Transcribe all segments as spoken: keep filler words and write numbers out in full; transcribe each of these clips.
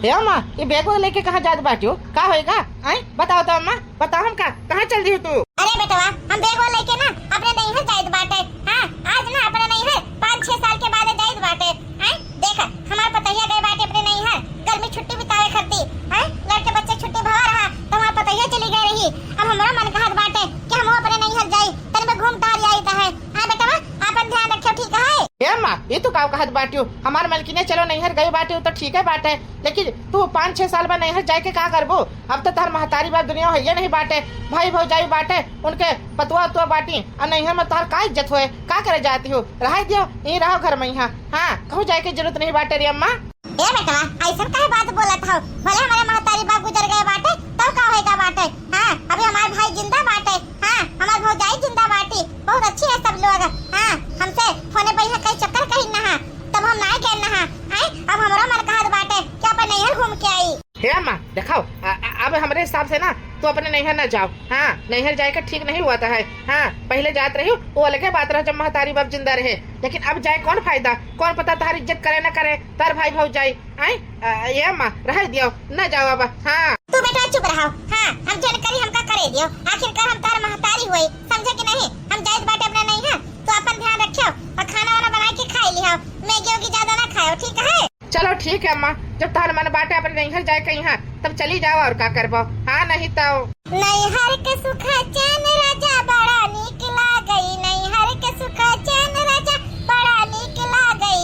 हे अम्मा, ये बैग वैग लेके कहाँ जात बाटियो? का होएगा? आय, बताओ तो अम्मा, बताओ हमका, कहाँ चल दियो तू? अरे बेटवा, हम बैग वैग लेके ना अपने नैहर जाइत बाटे। हाँ, आज ना अपने नैहर पाँच छह साल के बाद जाइत बाटे। आय, देख, हमार पतोहिया गए बाटे अपने नैहर गर्मी छुट्टी बितावे खातिर। आय, लड़के बच्चे छुट्टी भवा रहा तो हमार पतोहिया चली गए रही। अब हमरो मन कहत बाटे कि हम अपने नैहर जाई, तनी में घूम टहर आई त है। हाँ बेटवा, आपन ध्यान रखियो, ठीक है? ए अम्मा, ये तो का कहत बाटियो? हमार मलकिने चलो नैहर गई बाटियो तो ठीक है बाटे, लेकिन तू पाँच छह साल बाद नैहर जाए के का करबो? अब तो तोहर महतारी बाप दुनिया होइए नहीं बाटे, भाई भौजाई बाटे, उनके पतुआ उतुआ बाटी, और नैहर में तोहर का इज्जत होए? का करे जाती हो? रहाई दियो, यहीं रहो घर में यहाँ। हाँ, कहूँ जाए के जरूरत नहीं बाटे रे अम्मा। ए बेटवा, ऐसन काहे बात बोलत हो? भले हमारे महतारी बाप गुजर गए बाटे, तब का होएगा बाटे? हाँ, अभी हमार भाई जिंदा बाटे। हाँ, हमार भौजाई जिंदा बाटी, बहुत अच्छी है सब लोग। हाँ, हमसे फोने पर यहाँ कई चक्कर कही ना, तब हम ना गए ना। आय, अब हमरो मन कहत बाटे कि अपन नैहर घूम के आई। हे अम्मा, देखाओ, आ, आ, अब हमरे हिसाब से ना तू अपने नैहर ना जाओ। हाँ, नैहर जाए के ठीक नहीं हुआ था है। हाँ, पहले जात रही, वो अलगे बात रहा जब महतारी बाप जिंदा रहे, लेकिन अब जाए कौन फायदा? कौन पता तार इज्जत करे ना करे, तार भाई भौजाई। आय, आ, ये अम्मा, रह दियो, ना जाओ अब। हाँ। तू बेटा चुप रहो। हाँ, हम जन करी हमका करे दियो, आखिरकार हम तार महतारी हुई, समझे कि नहीं? हम जाइत बाटे अपने नैहर, तू अपन ध्यान रखियो और खाना वाना बना के खाई लियो, मैगी वैगी ज्यादा ना खाओ, ठीक है? चलो ठीक है अम्मा, जब तोहर मन बाटे अपने नैहर जाए के यहाँ, तब चली जाओ और का करबो। हाँ, नहीं तो। नैहर के सुख चैन राजा बड़ा नीक लागई, नैहर के सुख चैन राजा बड़ा नीक लागई।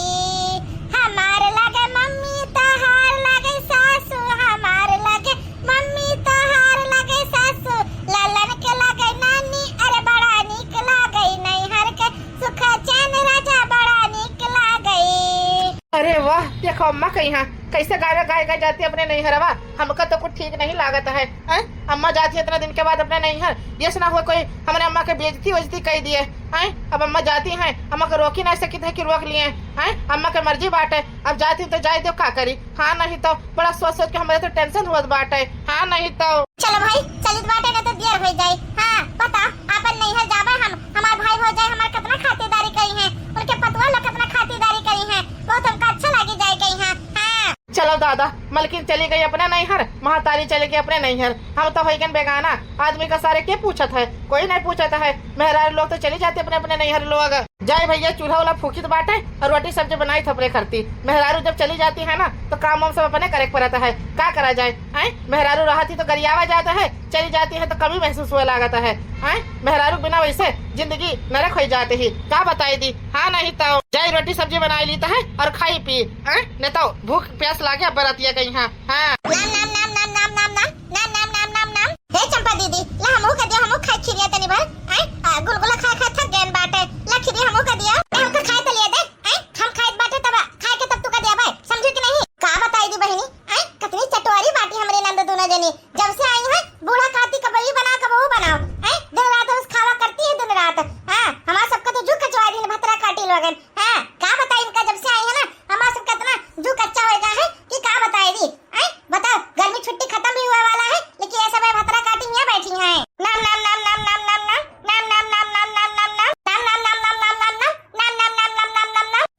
हमार लागे मम्मी, तोहार लागे सासू, हमार लागे मम्मी, तोहार लागे सासू, लालन के लागे नानी, अरे बड़ा नीक लागई, नैहर के सुख चैन राजा बड़ा नीक लागई। अरे वाह, देखो अम्मा के यहाँ कैसे गाना गाए गाए जाती है अपने नैहरवा। हमका तो कुछ ठीक नहीं लागत है, हैं? अम्मा जाती है इतना दिन के बाद अपने नैहर, ये सुना हुआ कोई हमारे अम्मा के बेइज्जती उज्जती कह दिए, हैं? अब अम्मा जाती हैं, अम्मा को रोकी ना सकित है कि रोक लिए, हैं? अम्मा के मर्जी बाटे, अब जाती तो जाए दो, का करी? हाँ, नहीं तो बड़ा सोच सोच के हमारे तो टेंशन हुआ बाटे। हाँ, नहीं तो। चलो भाई, चलित बाटे, ना तो देर हो जाए। हाँ, बता, आपन नैहर जाबे हम, हमार भाई भौजाई हमार कितना खातिरदारी करी हैं, उनके पतवा लोग कितना खातिरदारी करी हैं, बहुत हमका अच्छा लगी जाए कहीं। हाँ, हाँ। चलो दादा, मलकिन चली गई अपने नैहर, महतारी चली गई अपने नैहर, हम तो होइगन बेगाना। आदमी का सारे के पूछत है? कोई नहीं पूछत है। मेहरारू लोग तो चली जाती अपने अपने नैहर लोग। जाए भैया, चूल्हा वाला फूकित बाटे और रोटी सब्जी बनाई थपरे करती। मेहरारू जब चली जाती है ना, तो काम वाम सब अपने करे के पड़ता है। का करा जाए, हैं? मेहरारू रहती तो गरियावा जाता है, चली जाती है तो कमी महसूस हुए लागत है, हैं? मेहरारू बिना वैसे जिंदगी नरक हो जाती ही। का बताई दी? हाँ, नहीं तो जाए रोटी सब्जी बनाई लीता है और खाई पी, हैं? नहीं तो भूख प्यास लागे अब बरातिया कहीं। हाँ, हाँ। नाम, नाम, नाम, नाम, नाम, नाम, नाम। नाम, नाम, नाम, नाम, नाम। हे चंपा दीदी, ला हमहू के दियो, हमहू खाए खिरिया तनी भर। आय, आ, गुलगुला खाए खाए थक गएन बाटे। ला खिरिया हमहू के दियो। ए, हमका खाए त लिए दे। आय, हम खाए बाटे तब, खाए के तब तू का दिया भाई। समझे कि नहीं? का बताई दी बहिनी? आय, कितनी चटोरी बाटी हमरे नंद दोनों जनी। जब से आई है, बूढ़ा खाती कबई बना, कबहू बनाओ। आय, दिन रात बस खावा करती है दिन रात। हाँ, हमार सबका तो जू कचवा दिन भतरा काटी लोगन। हाँ, का बताई इनका, जब से आई है ना, हमार सबका इतना जू कच्चा हो गया है कि का बताई दी। आय, बताओ, गर्मी छुट्टी खत्म भी हुआ वाला है, लेकिन ये सब भतरा काटी यहाँ बैठी हैं। नाम, नाम, नाम, नाम।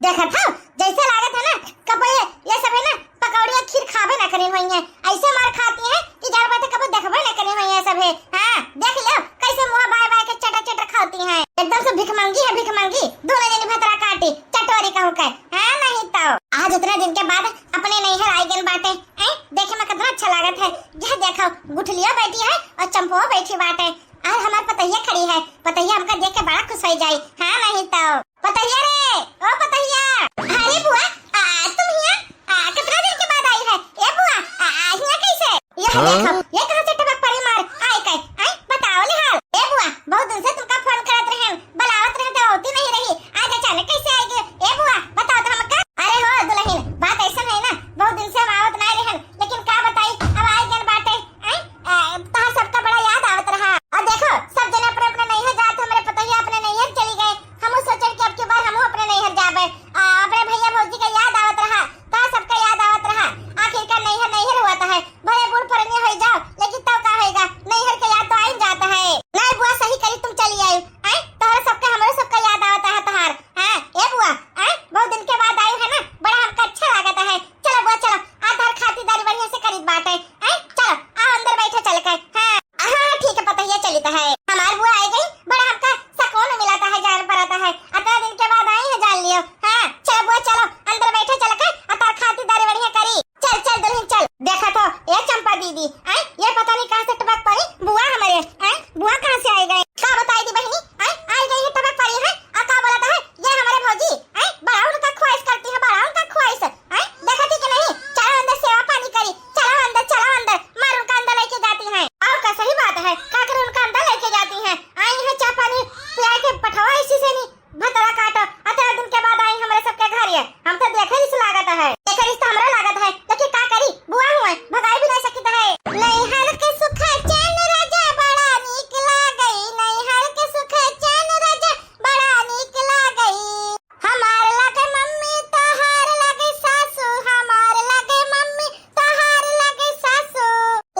देखत हो, जैसे लागत है ना, कब ये, ये सब है ना, पकौड़िया खीर खाबे ना करें हुई हैं। ऐसे मार खाती हैं कि जान बात है, कबो देखबे ना करें हुई हैं सब है। हाँ, देख लो, कैसे मुँह बाय बाय के चटर चटर खाती हैं। एकदम से भिखमंगी है, भिखमंगी। दोनों जनी भतरा काटी, चटोरी कहूँ के। हाँ, नहीं तो। आज इतने दिन के बाद अपने नैहर आई गन बाटे। हैं? देखे में कितना अच्छा लागत है। यह देखो, गुठलिया बैठी है और चंपुआ बैठी बाटे। और हमार पतोहिया खड़ी है। पतोहिया हमका देख के बड़ा खुश हो जाई। हाँ, नहीं तो। पतोहिया रे, ओ पतोहिया। अरे बुआ, आ, तुम हिया? आ, कितना दिन के बाद आई है? ए बुआ, आ, आ, हिया कैसे? यह हाँ? देखो, ये कहाँ से टपक पड़ी मार? आय के, आय, बताओ ले हाल। ए बुआ, बहुत दिन से तुमका फोन करत रहेन, बुलावत रहेन तो होती नहीं रही। आज अचानक कैसे आई गई? ए बुआ, बताओ तो हमका। अरे हो दुल्हन, बात ऐसन है ना, बहुत दिन से हम आवत ना रहेन, लेकिन का बताई, अब आई गन बाटे। आय, आ, तोहार सबका बड़ा याद आवत रहा। और देखो, सब जने अपने अपने नैहर जात, हमरे पतोहिया अपने नैहर चली गए। हमहू सोचन कि अब की बार हमहू अपने नैहर जाबे। आ, अपने भैया भौजी का याद आवत रहा, तोहार सबका याद आवत रहा। आखिरकार नैहर नैहर हुआ था है, भले बूढ़ पुरनिया हो जाओ, लेकिन तब का होएगा, नैहर के याद तो आई जाता है। नहीं बुआ, सही करी, तुम चली आई। आय, तोहरे सबका, हमरे सबका याद आवत है तोहार। हाँ, ए बुआ, आय, बहुत दिन के बाद आई है ना, बड़ा हमका अच्छा लागत है। चलो बुआ, चलो, आज तोहर खातिरदारी बन हम तो देखे रिस लागत है, देखे रिस तो हमरा लागत है, लेकिन का करी, बुआ हुआ है, भगाई भी नहीं सकित है। नैहर के सुख चैन राजा बड़ा नीक लागई, नैहर के सुख चैन राजा बड़ा नीक लागई। हमार लगे मम्मी, तोहार लगे सासू, हमार लगे मम्मी, तोहार लगे सासू,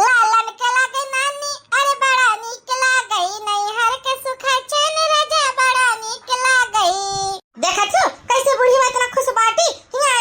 लालन के लगे नानी, अरे बड़ा नीक लागई, नैहर के सुख चैन राजा बड़ा नीक लागई। देखा छु, कैसे बुढ़िया इतना खुश बाटी, हियाँ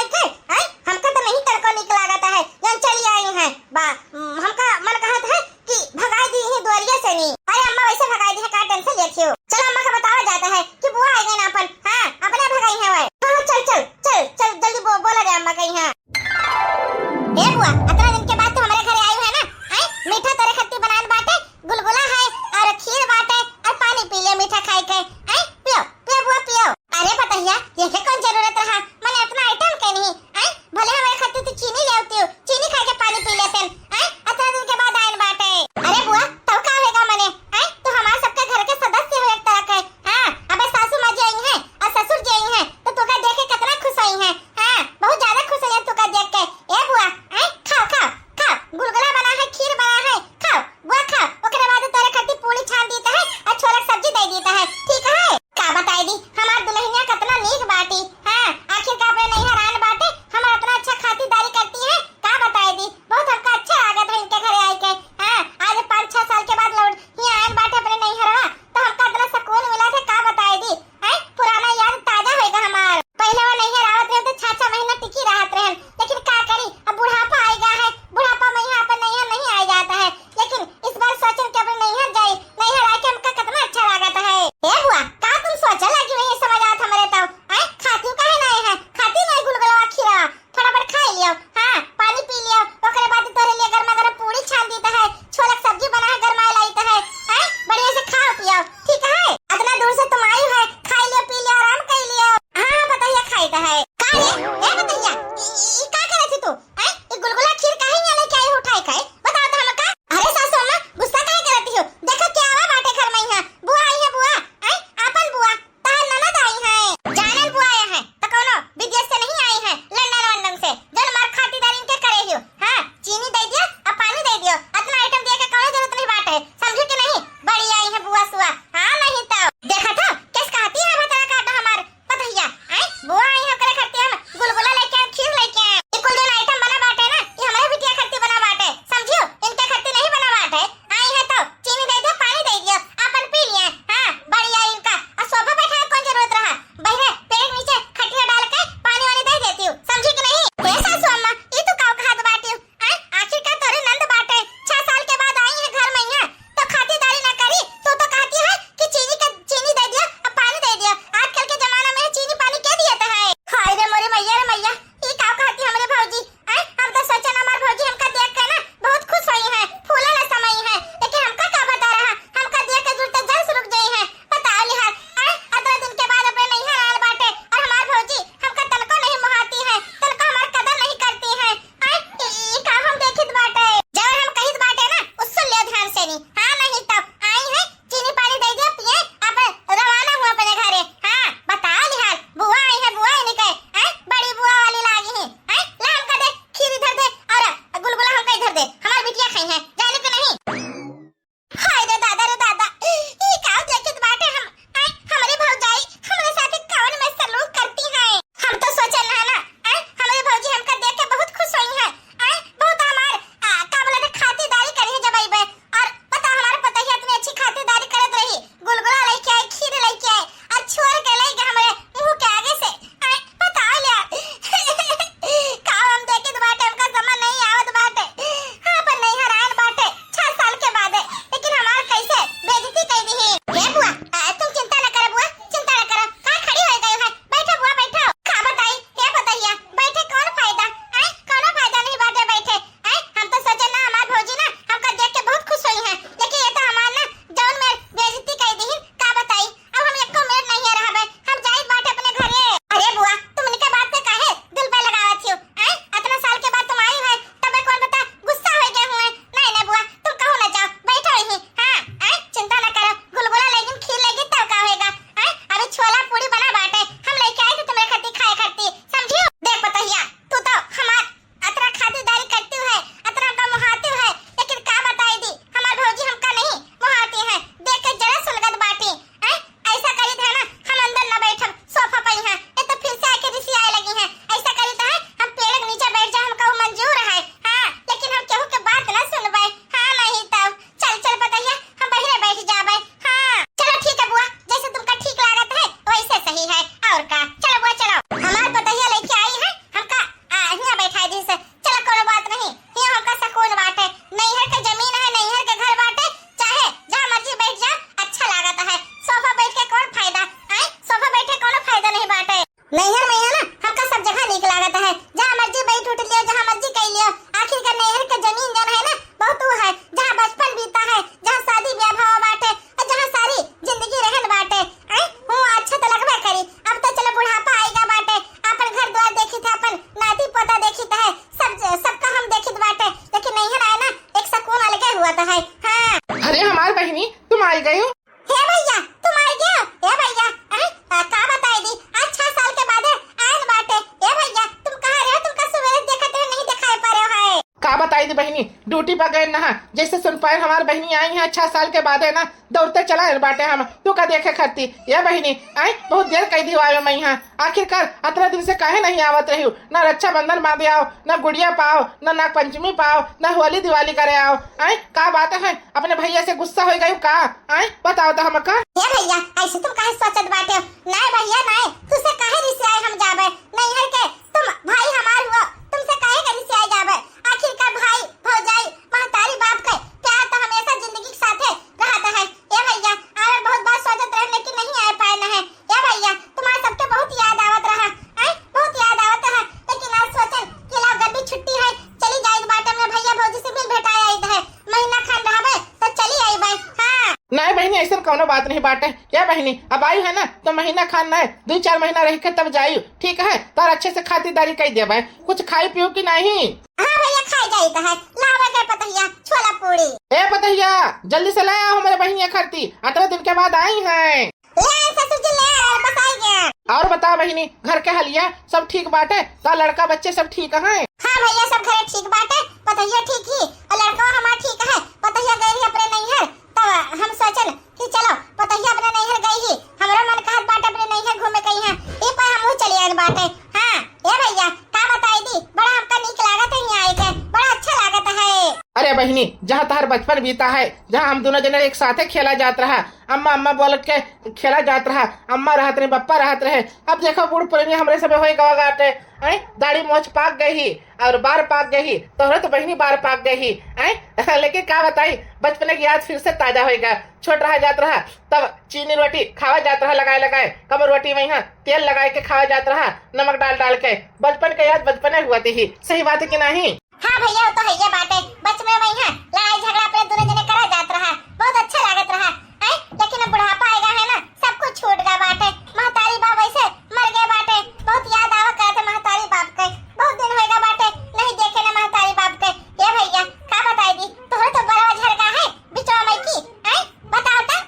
देखित है, अपन नाती पोता देखित है, सब, सबका हम देखित बाटे, लेकिन नैहर आए ना, एक सुकून अलगे हुआ तो है। हाँ। अरे हमार बहिनी, तुम आई गई हो? हे भैया, तुम आई गए हो? हे भैया, अरे, आ, का बताई दी, आज छह साल के बाद आयल बाटे। हे भैया, तुम कहाँ रहे हो? तुमका सुबेरे देखत रहे, नहीं दिखाई पड़े हो है। का बताई दी बहिनी, ड्यूटी पर गए ना, जैसे सुन पाए हमार बहिनी आई है छह साल के बाद है ना, दौड़ते चला आयल बाटे हम, तू का देखे खाती। ये बहिनी, आई बहुत देर कई दिवावे मैं यहाँ, आखिरकार अतना दिन से काहे नहीं आवत रही हो? ना रक्षाबंधन बांधे आओ, ना गुड़िया पाओ, ना नाग पंचमी पाओ, ना होली दिवाली करे आओ। आई का बात है, अपने भैया से गुस्सा हो गई का? आई बताओ तो हमका। ए भैया, ऐसे तुम काहे सोचत बाटे हो? नहीं भैया नहीं, तुझसे काहे रिसियाए हम जाबे? नैहर के तुम भाई हमार हुआ, तुमसे काहे के रिसियाए जाबे? आखिरकार भाई, भौजाई, महतारी बाप के प्यार तो हमेशा जिंदगी के साथे रहत है। ए भैया, आवे बहुत बार सोचत रहे लेकिन नहीं आए पाए न है। ए भैया, तुम्हारे सबके बहुत याद आवत रहा, आई बहुत याद आवत रहा, लेकिन आज सोचन कि लाओ गर्मी छुट्टी है, चली जाए बाटे में भैया भौजी से मिल भेटाए आई है। महीना खान रहबे तो चली आईबे। हाँ। नहीं बहिनी, ऐसन कौनो बात नहीं बाटे। या बहिनी, अब आई है ना तो महीना खान नहीं, दो चार महीना रह के तब जाई, ठीक है? तार अच्छे से खातिरदारी कई देबे। कुछ खाई पियो कि नहीं? हाँ भैया, खाई जाई तो है। लावे के पतहिया, छोला पूरी। ए पतहिया, जल्दी से ले आओ हमारे बहिनिया खरती, अतने दिन के बाद आई है। ले आए ससुर जी, ले आए, बस आई गया। और बता बहिनी, घर के हलिया सब ठीक बाटे? ता लड़का बच्चे सब ठीक हैं? हाँ भैया, सब घरे ठीक बाटे, पतहिया ठीक ही और लड़का हमार ठीक है। पतहिया गए रही अपने नैहर, तब हम सोचन कि चलो पतहिया अपने नैहर गई ही, हमरो मन कहत बाटे अपने नैहर घूमे कहीं है, ई पर हमहू चली आन बाटे। हाँ, ए भैया, का बताई दी, बड़ा हमका नीक लागत है यहाँ आए के, बड़ा अच्छा लागत है। अरे बहिनी, जहाँ तहार बचपन बीता है, जहाँ हम दोनों जने एक साथे खेला जात रहा, अम्मा अम्मा बोल के खेला जात रहा, अम्मा रहत रहे, पप्पा रहत रहे। अब देखो बूढ़ पुरनिया हमरे सबे होए गवा गाटे, हैं? दाढ़ी मोछ पाक गई ही और बार पाक गई ही, तोहरे तो बहिनी बार पाक गई ही, हैं? लेकिन का बताई, बचपन की याद फिर से ताजा होएगा। छोट रहा जात रहा तब चीनी रोटी खावा जात रहा लगाए लगाए, कम रोटी में यहाँ तेल लगाए के खावा जात रहा, नमक डाल डाल के। बचपन के याद बचपने हुआ थी ही, सही बात है कि नहीं? हाँ भैया, वो तो है ये बात है। बचपन में यहाँ लड़ाई झगड़ा अपने दोनों जने करा जात रहा, बहुत अच्छा लागत रहा, हैं? लेकिन अब बुढ़ापा आएगा है ना, सब कुछ छूट गया बाटे। महतारी बाप वैसे मर गए बाटे, बहुत याद आवा करत है महतारी बाप के, बहुत दिन होएगा बाटे नहीं देखे ना महतारी बाप के। ये भैया, का बताई दी, तोहरे तो बड़ा झरका है बिचवा में की, हैं? बताओ तो।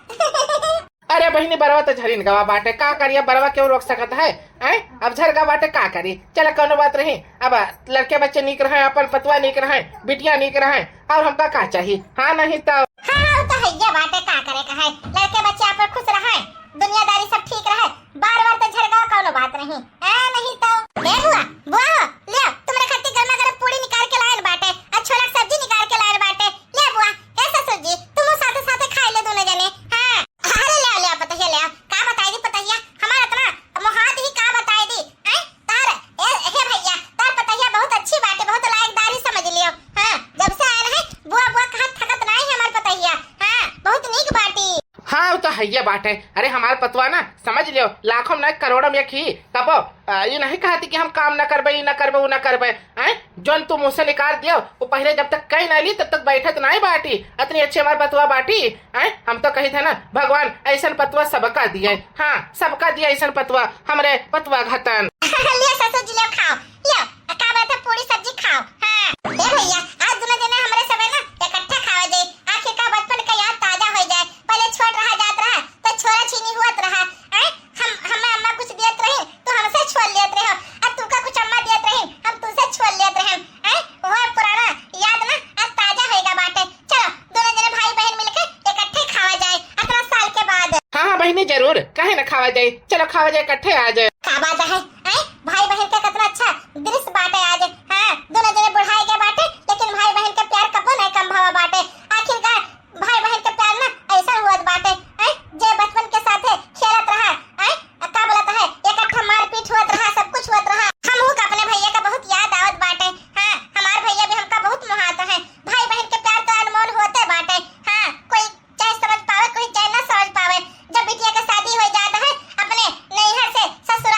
अरे बहिनी, बरवा तो झरिन गवा बाटे, का करिया, बरवा क्यों रोक सकत है? हैं? अब झर गवा बाटे, का करी? चला, कौनो बात नहीं। अब लड़के बच्चे नीक रहे, अपन पतवा नीक रहे, बिटिया नीक रहे, और हमका का चाही? हाँ, नहीं तो। हाँ, वो तो है ये बाटे, का करे का है? लड़के बच्चे अपन खुश रहे, दुनियादारी सब ठीक रहे, बार बार तो झर गवा, कौनो बात नहीं। हाँ, नहीं तो। ए बुआ, बुआ हो, ले, तुम्हारे खातिर गर्मा गर्म पूड़ी निकाल के लायल बाटे, और छोला के सब्जी निकाल के लायल बाटे। ले बुआ, ए ससुर जी, तुम साथे साथे खाई ले दोनों जने। हाँ। अरे ले, ले, पतहिया ले। का बताई दी पतहिया? हमार इतना मोहात ही का बताई दी? हैं? तार, ए, हे भैया, तार पतहिया बहुत अच्छी बाटे, बहुत लायकदार ही समझ लियो। हाँ, जब से आए रहे, बुआ, बुआ कहत थकत नाई है हमार पतहिया। हाँ, बहुत नीक बाटी। हाँ, वो तो है ये बाटे। अरे, हमार पतवा ना, समझ लियो, लाखों में ना, करोड़ों में एक ही। कबो, आ, ये नहीं कहती कि हम काम ना करबे, ये ना करबे, वो ना करबे। हैं? जौन तू मुँह से निकाल दियो, वो पहिले जब तक कही ना ली, तब तक बैठत नाई बाटी। अतनी अच्छी हमार पतवा बाटी, हैं? हम तो कही थे ना, भगवान ऐसन पतवा सबका दिए। हाँ, सबका दिए ऐसन पतवा, हमरे पतवा घतन। लियो ससुर जी, लियो खाओ, लियो, का बात है, पूरी सब्जी खाओ। हाँ, ए भैया, आज दोनों जने हमरे सबे ना इकट्ठा खावा जाए, आखिर का बचपन का याद ताजा हो जाए। पहले छोट रहा जात रहा, तो छोरा छीनी हुअत रहा, हैं? हम, हमें अम्मा कुछ दियत रही, तो हमसे छोल लेत रहे हो। अब तुमका कुछ अम्मा दियत रही, हम तुमसे छोल लेत रहे, हैं? वह पुराना याद ना अब ताजा होएगा बाटे। चलो, दोनों जने भाई बहन मिलके इकट्ठे खावा जाए, अतना साल के बाद। हाँ, हाँ बहिनी, जरूर, काहे ना खावा जाए। चलो, खावा जाए इकट्ठे आज। का बात है, हैं? भाई बहन का कितना अच्छा दृश्य बाटे आज। हाँ, दोनों जने बुढ़ाए गए बाटे, लेकिन भाई बहन का प्यार कबो नहीं कम भावा बाटे। आखिरकार भाई बहन के प्यार ना ऐसा हुअत बाटे, हैं? जे बचपन के साथे खेलत रहा, हैं? का बोलत है, इकट्ठा मारपीट हुअत रहा, सब कुछ हुअत रहा। हमहू का अपने भैया का बहुत याद आवत बाटे। हाँ, हमार भैया भी हमका बहुत मोहात है। भाई बहन के प्यार तो अनमोल होते बाटे। हाँ, कोई चाहे समझ पावे, कोई चाहे ना समझ पावे। जब बिटिया के शादी हो जात है, अपने नैहर से ससुर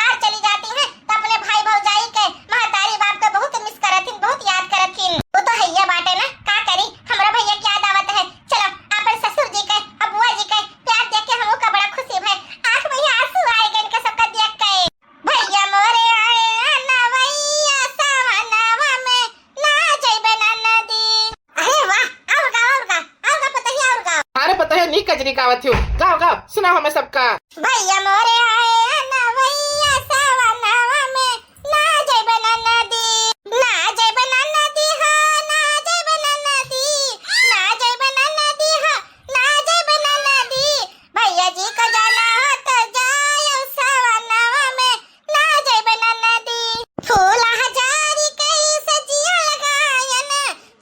कजरी गावत हो, गाओ, गाओ, सुनाओ हमें सबका। भैया मोरे आए ना भैया सवनवा में, ना जइबे ना नदी, ना जइबे ना नदी हो, ना जइबे ना नदी, ना जइबे ना नदी हो, ना जइबे ना नदी। भैया जी को जाना हो तो जायो सवनवा में, ना जइबे ना नदी। फूल हजारी कई सजिया लगायन,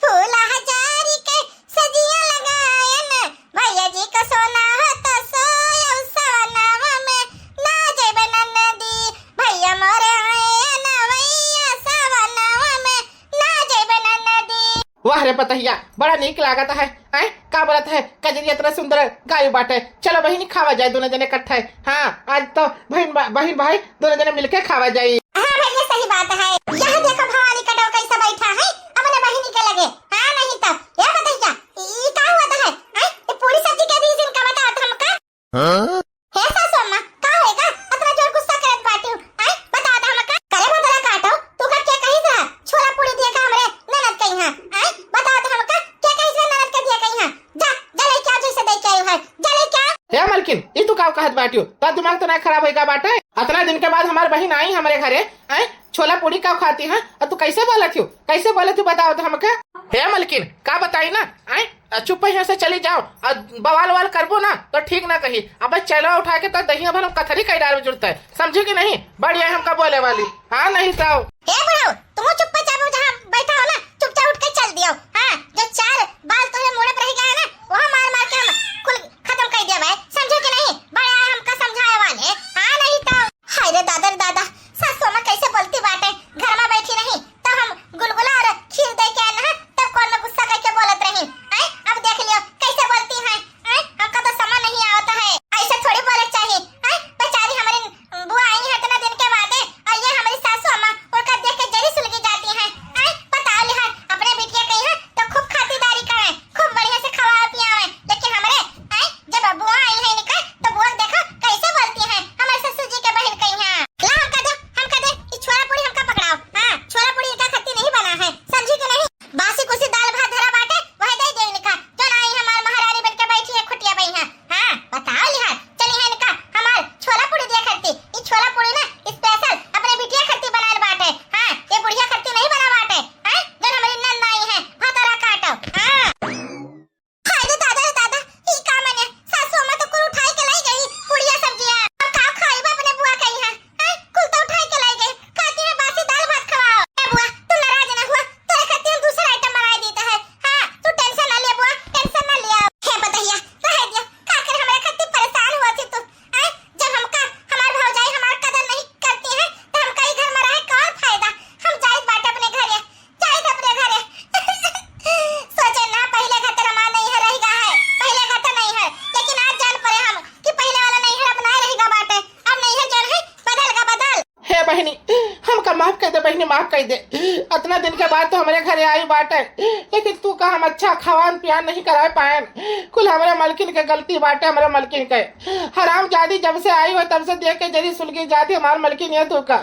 फूल हजारी कई सजिया लगायन, भैया जी का सोना हो तो सोयो सवनवा में, ना जइबे ना नदी। भैया मोरे आए ना भैया सवनवा में, ना जइबे ना नदी। वाह रे पतहिया, बड़ा नीक लागत है। आय, का बोलत है, कजरी इतना सुंदर गाय बाटे। चलो बहिनी, खावा जाए दोनों जने इकट्ठे। हाँ, आज तो बहिन बा-, बहिन भाई दोनों जने मिलके खावा जाए। हाँ भैया, सही बात है। यहाँ देखो भवानी का डौका कैसा बैठा है अपने बहिनी के लगे। हाँ, नहीं तो। ए पतहिया, ई, ई का हुआ तो है? आय, ये पूरी सब्जी के बीच इनका बताओ तो हमका। हाँ? हे सासू अम्मा, का होएगा? अतना जोर गुस्सा करत बाटिउ। आय, बता दा हमका। करे भदरा काटो, तू का क्या कहिस रहा? छोला पूरी दिए का हमरे ननद कइहाँ। आय, बता दा हमका, क्या कहिस रहा ननद के दिए कइहाँ? जा, जा लेके आ, जैसे दे के आयो है। जा लेके आ। हे मलकिन, ई तू का कहत बाटिउ? तो दिमाग तो ना खराब होएगा बाटे? अतना दिन के बाद हमार बहिन आई हमरे घरे, आय, छोला पूरी का खाती है? और तू कैसे बोलत हो? कैसे बोलत हो बताओ तो हमका। हे मलकिन, का बताई ना? आय, आ, चुप यहाँ से चली जाओ और बवाल वाल करबो ना तो ठीक ना कही। अबे चेलवा उठा के तो दहिया भर हम कथरी कई डाल में जुड़ता है, समझी कि नहीं? बड़ी है हमका बोले वाली। हाँ, नहीं तो। ए बुढ़ऊ, तुम चुप जाबो, जहाँ बैठा हो ना, चुपचाप उठ के चल दियो। हाँ, जो चार बाल तोहरे मुड़े पे रह गया है ना, वहाँ मार मार के हम कुल खत्म कर दिया भाई, समझो कि नहीं? बड़े आए हमका समझाए वाले। हाँ, नहीं तो। हाय रे दादा रे दादा, सासू अम्मा कैसे बोलती बाटे, घर में बैठी रही तो हम गुलगुला और खीर दे के आए ना, तब कौन में गुस्सा करके बोलत रही। आय, अब देख लियो कैसे बोलती हैं। आय, हमका तो समझ नहीं आवता है, ऐसे थोड़ी बोले चाहिए। आय, बेचारी हमारी बुआ आई है इतना दिन के बाद, और ये हमारी सासू अम्मा उनका देख के जरी सुलगी जाती हैं। आय, बताओ लिहार, अपने बिटिया कइहाँ तो खूब खातिरदारी करें, खूब बढ़िया से खवावे पियावे, लेकिन हमरे, आय, जब बुआ आई है इनका, तो बुआ देखो कैसे बोलती हैं हमारे ससुर जी के बहिन कइहाँ। ला हमका दे, हमका दे, ई छोला पूरी हमका पकड़ाओ। हाँ, छोला पूरी इनका खत्ती नहीं बना है, समझी कि नहीं? बासी कुसी दाल भात धरा बाटे, वह दे दे इनका, जो ना आई हमार महारानी बन के बैठी है खुटिया बइहाँ। हाँ, बताओ लिहार, चली है इनका हमार छोला पूरी दिया खत्ती। ई छोला पूरी ना special अपने बिटिया खत्ती बनाल बाटे। हाँ, ये बुढ़िया खत्ती नहीं बना बाटे। हाँ, जो हमारी नंद आई है, भदरा काटो। हाँ। हाय रे दादा रे दादा, ई का मने? सासू अम्मा तो कुल उठाई के लाई गई, पुड़िया सब्जिया। अब का खाइब अपने बुआ कइहाँ? हैं? कुल तो उठाई के लाई गई। खाती है बासी दाल भात खवाओ। ए बुआ, तू नाराज ना हुआ, तोरे खातिर हम दूसरा item बनाए देते हैं। हाँ, तू tension ना ले बुआ, tension ना लिया। हे पतहिया, रहे दिया, का करे हमरा खातिर परेशान हुआ थी तू? हैं? जब हमका हमार भौजाई हमार कदर नहीं करती है, तो हमका ई घर में रहे कौन फायदा? हम जाइत बाटे अपने घरे। जाइत अपने घरे। सोचे ना, पहिले घर तो हमार नैहर रहिगा है, पहिले घर तो नैहर, लेकिन आज जान पड़े हम कि पहिले वाला नैहर अब ना रहिगा बाटे, अब नैहर जौन है बदल गा बदल। हे बहिनी, हमका माफ कर दे बहिनी, माफ कर दे। अतना दिन के बाद तो हमरे घरे आई बाटे, लेकिन तू का हम अच्छा खवान पियान नहीं कराए पाएन, कुल हमरे मलकिन के गलती बाटे, हमरे मलकिन के। हरामजादी जब से आई हो तब से देख के जरी सुलगी जाती हमार मलकिन ये तू का।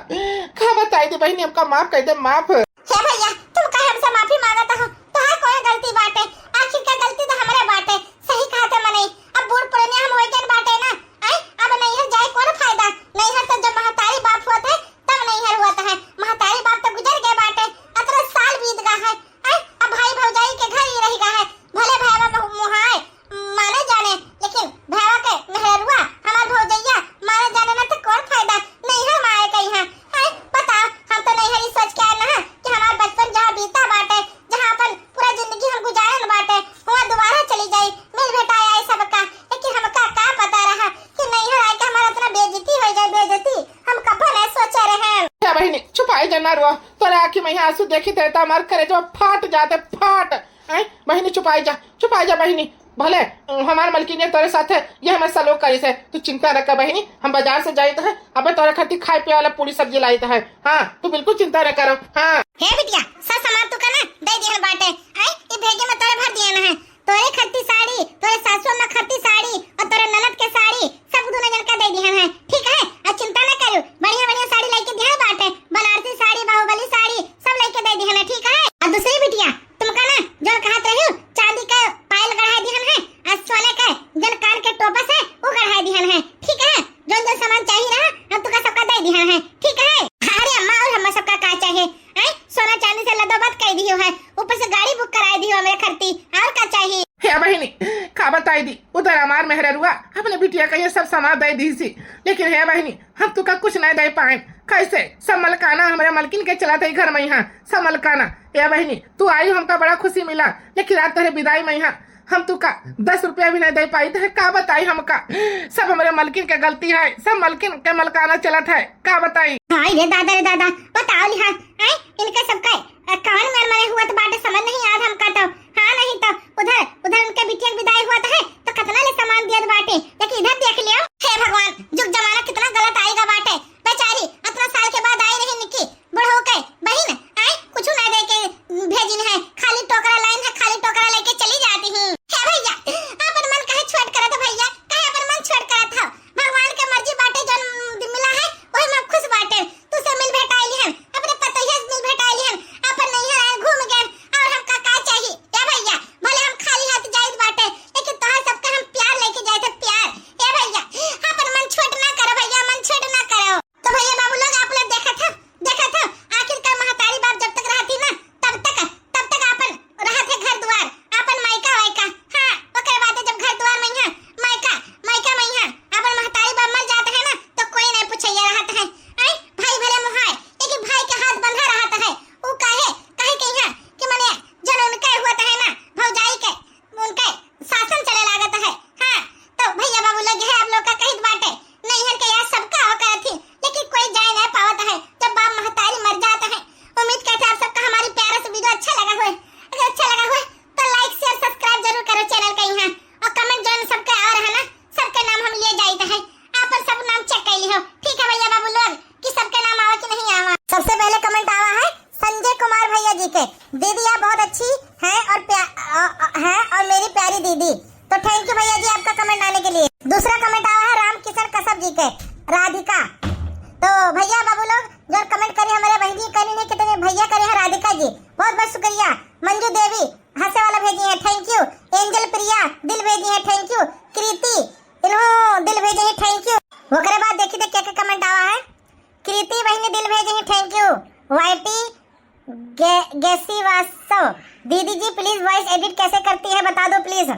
का बताई दी बहिनी, हमका माफ कर दे, माफ। हे भैया, तुम काहे हमसे माफी मांगत हो? तोहार कौन गलती बाटे? आखिर का गलती तो हमरे बाटे। सही कहा थे मनई, अब बूढ़ पुरनिया हम होई गन बाटे ना। आय, अब नैहर जाए कौन फायदा? नैहर तो जब महतारी बाप होते, तब नैहर होता है। महतारी बाप तो गुजर गए बाटे, अतरा साल बीत गा है। आय, अब भाई भौजाई के घर ही रह गा है। भले भाई बाप मुहाए, माने जाने, लेकिन भैया के मेहररुआ, हमार भौजैया, माने जाने ना तो कौन फायदा? नैहर माए कइहाँ। हैं? बताओ, हम तो नैहर ई सोच के आए ना कि हमार बचपन जहाँ बीता बाटे, जहाँ अपन पूरा जिंदगी हम गुजारन बाटे, हुआँ दोबारा चली जाई, मिल भेटाए आई सबका। लेकिन हमका का पता रहा कि नैहर आए के हमार इतना बेइज्जती हो जाए, बेइज्जती। हम कब्बो नहीं सोचे रहे। ए बहिनी, चुपाई जा ना रो, तोरे आँखी में यहाँ आंसू देखी थे तो हमार करेजवा फाट जाते, फाट। आय, बहिनी, चुपाई जा, चुपाई जा बहिनी। भले, अ, हमार मलकिनिया तोरे साथे यह मत सलूक करिस है। तू चिंता न कर बहिनी, हम बाजार से जाइत है, अबे तोरे खातिर खाए पिए वाला पूरी सब्जी लाइत है। हाँ, तू बिल्कुल चिंता न करो। हाँ। हे बिटिया, सब सामान तू का ना दे दिहन बाटे। आय, ई भेगे में तोरे भर दिहन है। तोरे खातिर साड़ी, तोरे सासू अम्मा खातिर साड़ी और तोरे ननद के साड़ी सब दुनो जन का दे दिहन है। ठीक है? आ चिंता न करू, बढ़िया बढ़िया साड़ी लेके दिहन बाटे। बनारसी साड़ी, बाहुबली साड़ी सब लेके दे दिहन है। ठीक है? आ दूसरी बिटिया, तुमका ना जौन कहत रही हूँ, चांदी के पायल गढ़ा दिहन है, आ सोने के जौन कान बिटिया कहिए सब सामान दे दीसी, लेकिन हे बहिनी, हम तुका कुछ नहीं दे पाए। कैसे? सब मलकाना हमरे मलकिन के चलत है घर में, यहाँ सब मलकाना। ए बहिनी, तू आई, हमका बड़ा खुशी मिला, लेकिन आज तोहरे विदाई में यहाँ हम तुका दस रुपया भी नहीं दे पाई, तो का बताई हमका? सब हमरे मलकिन के गलती है, सब मलकिन के मलकाना चलत है, का बताई? हाय रे दादा, रे दादा, बताओ लिहा, हैं? इनका सबका, अ, कौन मेर मरे हुआ तो बाटे, समझ नहीं आज हमका तो। हाँ, नहीं तो उधर, उधर उनके बिटिया के विदाई हुआ तो है, तो कितना ले सामान दियत बाटे, लेकिन इधर देख लियो। हे भगवान, जुग जमाना कितना गलत आएगा बाटे। बेचारी अतना साल के बाद आई रही निकी, बुढ़ऊ के बहिन, आए, कुछ ना दे के भेजिन है, खाली टोकरा लाइन है, खाली टोकरा लेके चली जाती ही। हे भैया, अपन मन काहे छोट करत हो भैया, काहे अपन मन छोट करत हो? भगवान के मर्जी बाटे, जौन मिला है, वही में खुश बाटे। तू से मिल भेटाइली हम, अपने पतोहिया से मिल भेटाइली हम, अपन नैहर आए घूम गए, और हमका का चाही? ए भैया, भले हम खाली हाथ जाइत बाटे, लेकिन तोहर सबके हम प्यार लेके जाइत है, प्यार। ए भैया, अपन मन छोट ना करो भैया, मन छोट ना करो। तो भैया बाबू लोग, आप लोग देखत हो, देखत हो, आखिरकार महतारी बाप जब तक रहती ना, तब तक, तब तक आपन रहत है घर दुआर, आपन मायका वायका। हाँ, ओकरे बाद जब घर दुआर में यहाँ, मायका, मायका में यहाँ, आपन महतारी बाप मर जात है ना, तो कोई नहीं पूछैया रहत है। आई, भाई भले मुहाय, एक भाई के हाथ बंधा रहत है। ऊ काहे, काहे के यहाँ कि मने जन उनके हुआ है ना, भौजाई के, उनके शासन चले लागत है। हाँ, तो भैया बाबू लोग, यह आप लोग का कहित बाटे, नैहर के याद सबका हो करत ही, लेकिन कोई जाए नहीं पावत है जब बाप महतारी मर जात है। उम्मीद करते आप सबका हमारी प्यारा से वीडियो अच्छा लगा होए। अगर अच्छा लगा होए तो like, share, subscribe जरूर करो चैनल का यहाँ, और comment जौन सबके आ रहा ना, सबके नाम हम लिए जाइत है। आप सब नाम चेक कर लिहो, ठीक है भैया बाबू लोग, कि सबके नाम आवा कि नहीं आवा। सबसे पहले comment आवा है संजय कुमार भैया जी के, "दीदी आप बहुत अच्छी हैं और प्या-, अ, अ, हैं और मेरी प्यारी दीदी।" तो thank you भैया जी आपका comment आने के लिए। दूसरा comment आवा है राम किशन कश्यप जी के, "राधिका।" तो भैया बाबू लोग जो comment करे हमारे बहनी करे नहीं कितने भैया करे हैं राधिका जी, बहुत बहुत शुक्रिया। मंजू देवी हंसे वाला भेजी है, thank you। एंजल प्रिया दिल भेजी है, thank you। कृति इन्हों दिल भेजे हैं, thank you। ओकरे बाद देखी तो क्या क्या comment आवा है। कृति बहिनी दिल भेजे हैं, thank you। वाईटी गे-, गेसीवास्तव, "दीदी जी please voice edit कैसे करती है बता दो please।"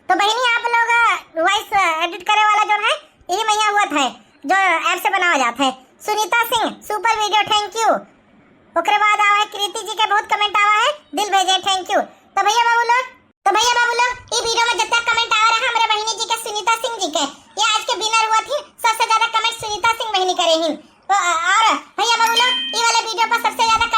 तो बहिनी आप लोग, अ, voice, अ, edit करे वाला जो है यही मैया हुआ था जो app से बनावा जाता है। सुनीता सिंह super video, thank you। ओकरे बाद आवा है कृति जी के बहुत comment आवा है, दिल भेजे, thank you। तो भैया बाबू लोग, तो भैया बाबू लोग, ई वीडियो में जितना comment आवा रहा हमरे बहिनी जी के, सुनीता सिंह जी के, ये आज के winner हुआ थी, सबसे ज्यादा comment सुनीता सिंह बहिनी करे ही। तो, अ, और भैया बाबू लोग, ई वाले वीडियो पर सबसे ज्यादा